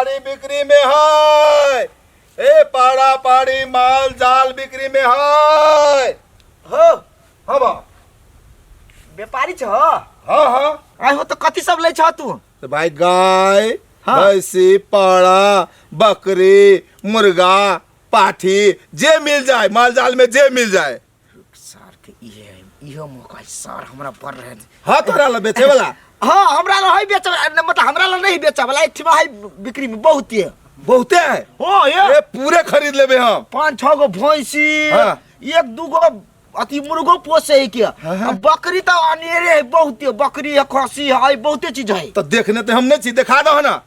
पाड़ी बिक्री में है। ए पाड़ा पाड़ी माल जाल बिक्री में है। हो। हाँ बा। व्यापारी छ? हाँ हाँ। आइ हो, तऽ कथी सब लै छ तू? तो भाई गाय, हाँ। भैंसी, पाड़ा, बकरी, मुर्गा, पाठी, जे मिल जाए, माल जाल में जे मिल जाए। सर के इहे इहो मौका है सर, हमरा पर रहे। हाँ, तोरा ला बेचे वाला? हाँ, हमरा ला है बेचे वाला, मतलब हमरा ला नहीं बेचे वाला, एक ठिमा है बिक्री में बहुत है। बहुते है? हाँ, ये ए, पूरे खरीद लेबे हम। 5-6 गो भैंसी, हाँ। 1-2 गो अथी मुर्गो पोसे है के। हाँ, हाँ। आ बकरी तो अनेरे है, बहुत है, बकरी है, खसी है, बहुते चीज है। तो देखने तो हम नहीं छी, देखा दो ना।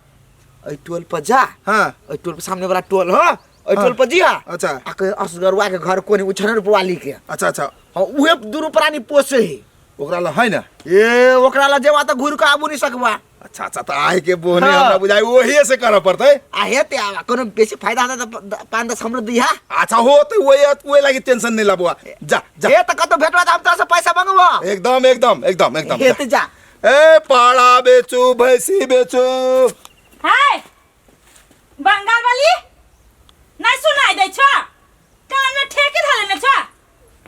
एहि टोल पर जा। हाँ। एहि टोल पर सामने वाला टोल हो, एहि टोल पर जिया। अच्छा। आ के असगरुआ के घर कोने उछनर वाली के। अच्छा अच्छा। हाँ, उहे दुनू प्राणी पोसे है। ओकरा ला है ना? ए, ओकरा ला जेबा तऽ घुर के आबू नहीं सकबा। अच्छा अच्छा, तो आए के बोहने हाँ। हमरा बुझाई वही से करऽ पड़तै। आ हेते आबा, कोनो बेसी फायदा होता तऽ 5-10 हमरो दिहा। अच्छा हो तो वही वही लागी टेंशन नहीं लाबुआ, जा जा। ए, तऽ कतौ भेटबा तऽ हम तोरा से पैसा मंगबो। एकदम एकदम एकदम एकदम। हेते जा। ए पाड़ा बेचू, भैंसी बेचू। हाय बंगाल वाली, नहीं सुनाई दै छ, कान में ठेकी धले ने छ।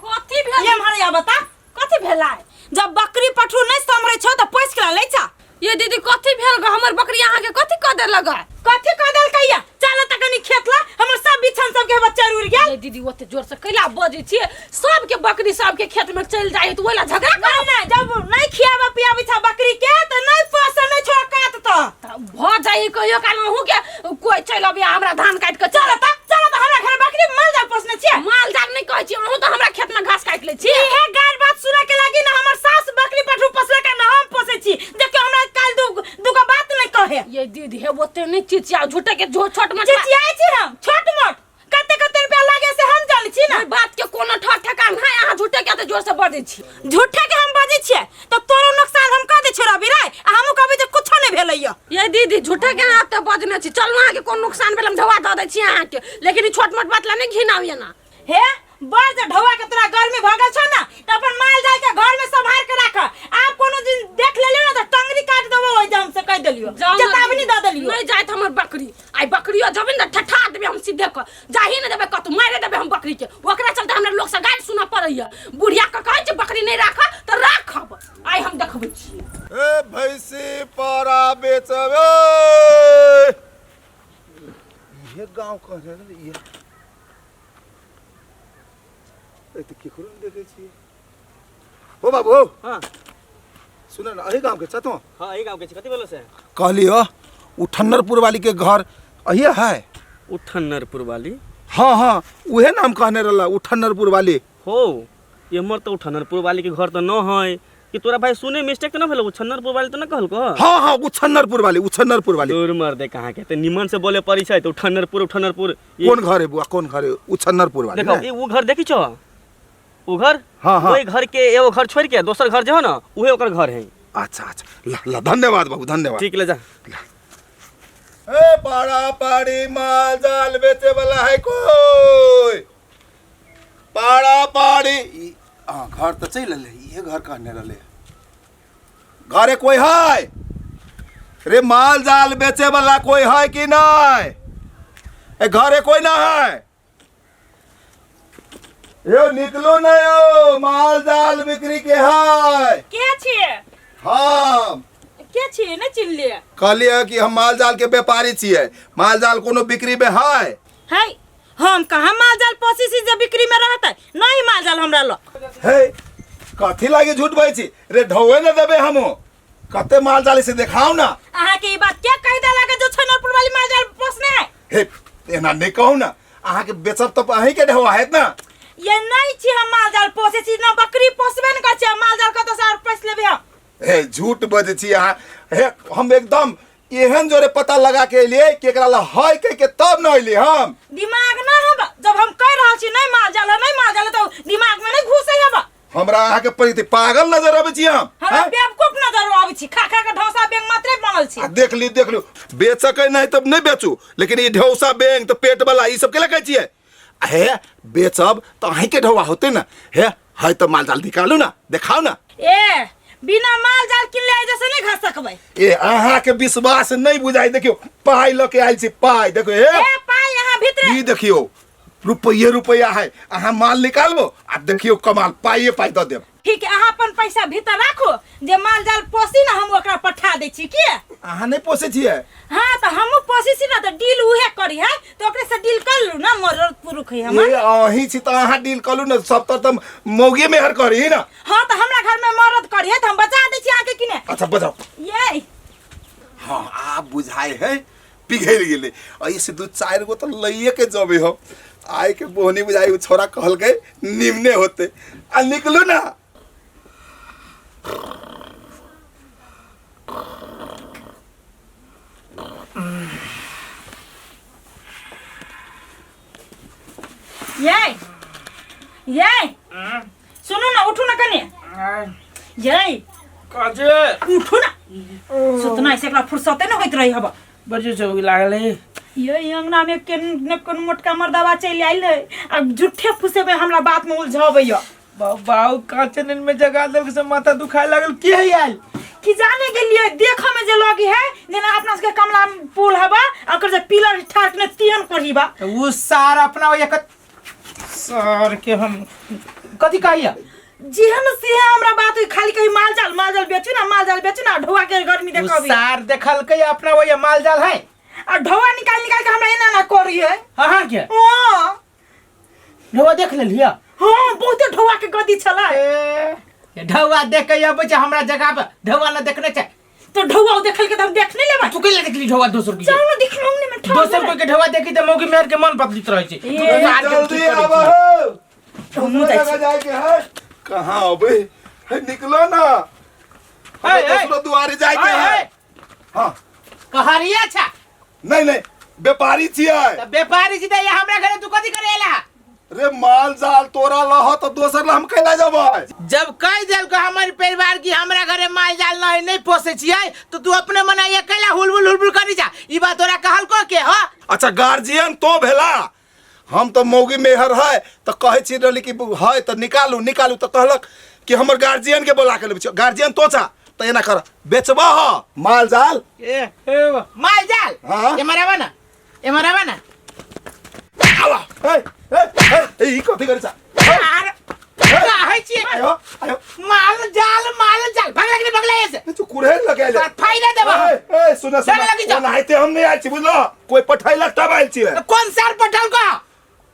कथी भेल? ये मारे या बता कथी भेला? जब बकरी पठरू नहीं समरे छ त पैस के लै छ। ये दीदी कथी भेल ग? हमर बकरी अहाँ के कथी क देलक ग? कथी क देलकै या? चल त कनी खेत ला, हमर सब बिछन सब के बच्चा उड़ गेल। ये दीदी ओते जोर से कैला बजै छियै? सबके बकरी सबके खेत में चलि जाइ त ओइला झगड़ा कर। नहीं नहीं, जब नहीं खियाबा पियाबी छ बकरी के त नहीं पोसै नहीं छ काट त। त भ जाइ कहियो काल अहूँ के कोई चलि अबिया हमरा धान काटि के। चल त, चल त, हमरा घर बकरी माल जाल पोसने छियै। माल जाल नहीं कहै छी, अहूँ त हमरा खेत में घास काटि लै छी। इहे गार बात सुनै के लागी ना हमर सास बकरी पठरू पोसले के ना हम पोसै छी। देखियो हमरा काल दू गो बात नहीं कहे। ये दीदी हे ओते नहीं चिचियाओ, झूठे के झो छोट मोट चिचियाइ छी हम छोट मोट, कते कते रुपया लागे से हम जानै छी ना। ओहि बात के कोनो ठर ठेकान है? अहाँ झूठे के जोर से बजै छी। झूठे के हम बजै छियै त तोरो नुकसान हम कह दै छियै रवि राय, आ हमहूँ कहबै जे कुछो नहीं भेलैया। ये दीदी झूठे के अहाँ तऽ बजने छी। चलू अहाँके कोन नुकसान भेल हम ढौआ दऽ दै छी अहाँके, लेकिन ई छोट मोट बात ला नहि घिनाउ एना। हे बड़ जे ढौआ के तोरा गर्मी भऽ गेल छौ ना त अपन माल जाल के घर में सम्हार के राख। आब कोनो दिन देख लेलियो ना त टंगरी काट देबो ओहि दम से, कह देलियो। जाउ ना चेतावनी दीदी। दऽ देलियो। नहि जाइत हमर बकरी, आइ बकरियो जबै ने ठठा देबै हम सीधे कऽ, जाही ने देबै कतौ, मारि देबै हम बकरी के। ओकरा चलते हमरा लोक से गारि सुनऽ पड़ैया। बुढ़िया के कहै छै बकरी नहि राख तऽ राखब, आइ हम देखबै छी। ए भैंसी पारा बेचबे। ये गांव कहने रहे ये ए तऽ केकरो नहि देखै छियै। हो बाबू हो। हाँ। सुन न, अही गांव के छतो? हाँ, एही गांव के छी। कथी बोलो से? कहली हो उ ठन्नरपुर वाली के घर अहिए है? उ ठन्नरपुर वाली? हाँ हाँ, उहे नाम कहने रहला, उ ठन्नरपुर वाली। हो, एमर तो उ ठन्नरपुर वाली के घर तो न है कि तोरा भाई सुने मिस्टेक तो न भेलो? उ छन्नरपुर वाली तो न कहलको? हाँ हाँ, उ छन्नरपुर वाली, उ छन्नरपुर वाली। दूर मर दे कहाँ के, ते निमन से बोले पड़ी छै तो ठन्नरपुर, ठन्नरपुर। कोन घर है बुआ, कोन घर है उ छन्नरपुर वाली? देखो, ने? ई उ घर देखी छो, उ घर? हाँ, हाँ। वही घर के एगो घर छोड़ के दोसर घर जे हो ना, उहे ओकर घर है। अच्छा अच्छा, ला ला, धन्यवाद बाबू, धन्यवाद। ठीक, ले जा। ए पाड़ा पाड़ी माल जाल बेचे वाला है कोई? पाड़ा पाड़ी हाँ, घर तो चल रहे, ये घर कहने रहे। घरे कोई है रे? माल जाल बेचे वाला कोई है कि नहीं? ए घरे कोई ना है? यो निकलो ना, यो माल जाल बिक्री के है। के छियै? हम। के छियै? नहि चिन्हलियै। कहलियै कि हम माल जाल के व्यापारी छियै, माल जाल कोनो बिक्री में है? है, हम कहाँ माल जाल पोसी छी जे बिक्री में रहतै? नहीं माल जाल हमरा लग। हे कथी लागे झूठ बजै छी रे? ढौए न देबै हमो। कते माल जाल से देखाउ ना। अहाँ के ई बात के कहि देलक जो छनरपुर वाली माल जाल पोसने है? हे एना नहीं कहू ना, अहाँ के बेचब तऽ अहीं के ढौआ हेत ना। ये नहीं छी हम माल जाल पोसे छी ना, बकरी पोसबे न करै छी, हम माल जाल कतौ से और पोस लेबै हम? हे झूठ बजै छी अहाँ। हे हम एकदम एहन जोरे पता लगा के एलियै कि एकरा ला है कह के तब न एलियै हम। दिमाग ना हब, जब हम कह रहल छी नहीं माल जाल है, नहीं माल जाल है, तो दिमाग में नहीं घुसै हब। हमरा अहाँ के प्रति पागल नजर अबै छी हम? हमरा हैं? बेवकूफ नजर आबै छी, खा खा के ढौसा बैंक मात्रे बनल छी। आ देख ली, देख लियो, बेचके नहीं तब नहीं बेचू, लेकिन ई ढौसा बैंक तो पेट वाला ई सब के लगे छियै। हे बेचब तो अहीं के ढौआ होते ना। हे है तो माल जाल निकालू ना, देखाओ ना। ए बिना माल जाल किनले आइ जैसे नहीं घसकबै। ए अहाँ के विश्वास नहीं बुझाई, देखियो पाई लऽ के आयल छी, पाई देखियो। ए ए पाई यहाँ भीतरे ई देखियो रुपये रुपया है, अहाँ माल निकालबो आ देखियो कमाल, पाइए पाई दऽ देब। ठीक है, अहाँ अपन पैसा भीतर राखू, जे माल जाल पोसी ना हम ओकरा पठा दै छी। की अहाँ नहीं पोसै छियै? हाँ तो हमहूँ पोसी छी ना, तो डील उहे करी है, तो ओकरे से डील कर लू ना, मरद पुरुख है हमर। ए अहीं छी तऽ अहाँ डील करू ने, सब तर तऽ मौगी मेहर करी ना। हाँ तो हमरा घर में मरद करी है, तो हम बचा दै छी अहाँके कि ने। अच्छा बजाओ। ये हाँ आब बुझाए है पिघलि गेलै, एहिसँ दू चारि गो तऽ लैए के जबे हम। आइ के बोहनी बुझाइ उ छोरा कहलकै निमने होते, आ निकलू ना। ये ये सुनू ना, उठू ना कने। ये काजे उठू ना, सुतना ऐसे एकरा फुर्सते न होइत रही हब। बड़ जोर चौकी लागल है। ये अंगना में केन न कोन मोटका मर्दावा चलि आयल है, अब झूठे फुसे में हमरा बात में उलझाबैया। बाऊ बाऊ काचे नींद में जगा देलक से माथा दुखाए लागल। के है आयल? कि जाने के लिए देखो में जे लगी है, जेना अपना सबके कमला पुल हबा, ओकर जे पिलर ठाक ने तियन करहीबा। तो उ सार अपना एक सर के हम कथी कहिया? जेहन से हमरा बात हुई, खाली कही माल जाल माल जाल बेचू ना, माल जाल बेचू ना, ढोआ के गर्मी उ देखबी। सार देखलकै अपना वही माल जाल है, आ ढोआ निकाल निकाल के हमरा एना ना करी है। हाँ हाँ के हाँ ढोआ देख लेलिया? हाँ बहुते ढोआ के गदी छला। ए ढौआ देख के अबै छै हमरा जगह पर, ढौआ न देखने छै। तो ढौआ देखल के त हम देख नहीं लेबै। तू कैला देखली ढौआ दोसर के? जाओ ना देखलौं ने में ठाढ़ दोसर भेलै। कोई के ढौआ देखी त मौगी मेहर के मन बदलित रहै छै। ए, तू तो सार के जल्दी की करै आबो छी? हो। हमहूँ जाइ छी। जाए के है। कहाँ अबे हे, निकलो ना, ए, ए। दोसरो दुआरे जाए के ए, है। ए। हाँ कहरिया छा? नहीं नहीं व्यापारी छियै। त व्यापारी छी त यहाँ हमरा घरे तू कथी करे एला? रे माल जाल तोरा लह तो दोसर ला हम कैला जबै? जब कह देलको हमर परिवार की हमरा घरे माल जाल नहीं नहीं पोसे छियै, तो तू अपने मने ये कैला हुलबुल हुलबुल करी जा, ई बात तोरा कहलको के ह? अच्छा गार्जियन तो भेला, हम तो मौगी मेहर है तो कहै छी रहली कि है तो निकालू निकालू, तो कहलक कि हमर गार्जियन के बोला के लेबै छियै। गार्जियन तो छा तो एना कर बेचबा ह माल जाल। ए ए माल जाल? हाँ। एमर आवा ना, एमर आवा ना। आवा ए ए ए, ई कथी करै छा? आर कहै छियै आयो आयो माल जाल माल जाल भगला कि भगला ऐसे तू कुरेल लगैले सर फायदा देबा हम। ए ए सुन सुन, डर लगी जा। ओनाहिते हम नहीं आयल छी बुझलो, कोई पठैलक तब आयल छियै। कोन सार पठल को?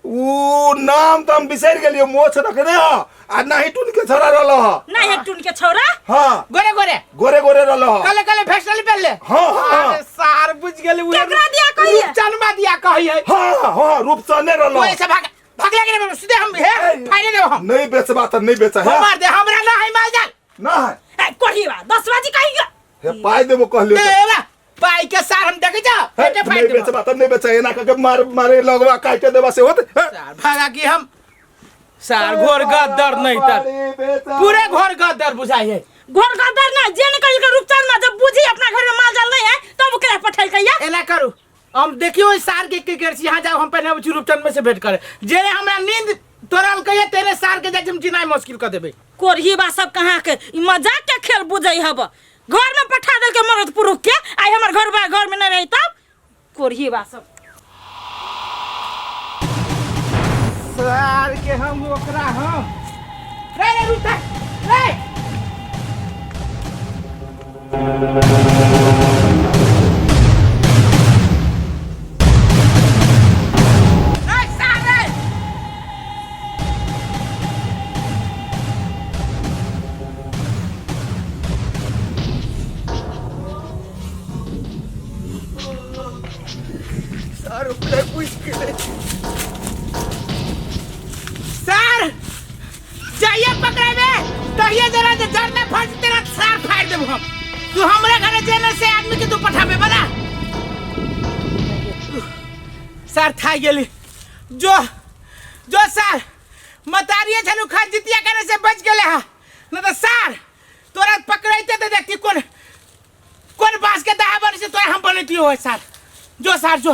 ऊ नाम तो हम बिसरि गेलियो, मोछ रखने ह आ नाही टुन के छोरा रहल ह। नहीं है टुन के छोरा? हाँ गोरे गोरे गोरे गोरे रहल ह। कले कले फैशन पहनले। हाँ, हाँ। अरे सार बुझ गेल उ केकरा दिया कहिए? रूपचनमा दिया कहिए। हाँ हाँ रूपचने रहल ह। ओए से भाग भाग लगे रे सीधे हम हे फायदे देब हम। नहीं बेचबा त नहीं बेचा है। मार दे हमरा ना है माल जाल ना है। ए कोढ़ीवा 10 बाजी कहियो। हे पाई देबो कहलियो ए बा पाई के सार हम देखे जा हे, पेटे फाड़ नहीं देबो। बेचबा त नहीं बेचा, एना कह के मार मारे लगवा काटे देबा से होत। हे। सार भागा की हम सार घोर गद्दर नहीं तर पूरे घोर गद्दर बुझाई है। घोर गद्दर ना जे निकल के रूपचंद में जब बुझी अपना घर में माल जाल नहीं है तब ओकरा पठल कहिया। एना करू हम देखियो ओइ सार के की कर छी, यहाँ जाओ हम पहले आबै छी रूपचंद में से भेंट करे, जे हमरा नींद तोड़ल कहिया तेरे सार के जाय हम जिनाइ मुश्किल कर देबे। कोरही बा सब कहाँ के ई मजाक के खेल बुझै हब, घर में पठा देल के मरद पुरुख के, आइ हमर घर बा घर में नहीं रही तब कोरही बा सब। सार के हम ओकरा हम रे रे रुक रे सर जाइए पकड़े में तहिए जरा जे जरने फंस तेरा सर फाड़ देबो हम। तू हमरा घरे जेने से आदमी के तू पठाबे बला। सर था गेली जो जो सर मतारिए छलु खा जितिया करे से बच गेले हा, न त सर तोरा पकड़ैते त देखती कोन कोन बांस के दहा बन से तोरा हम बनैती हो सर। जो सर जो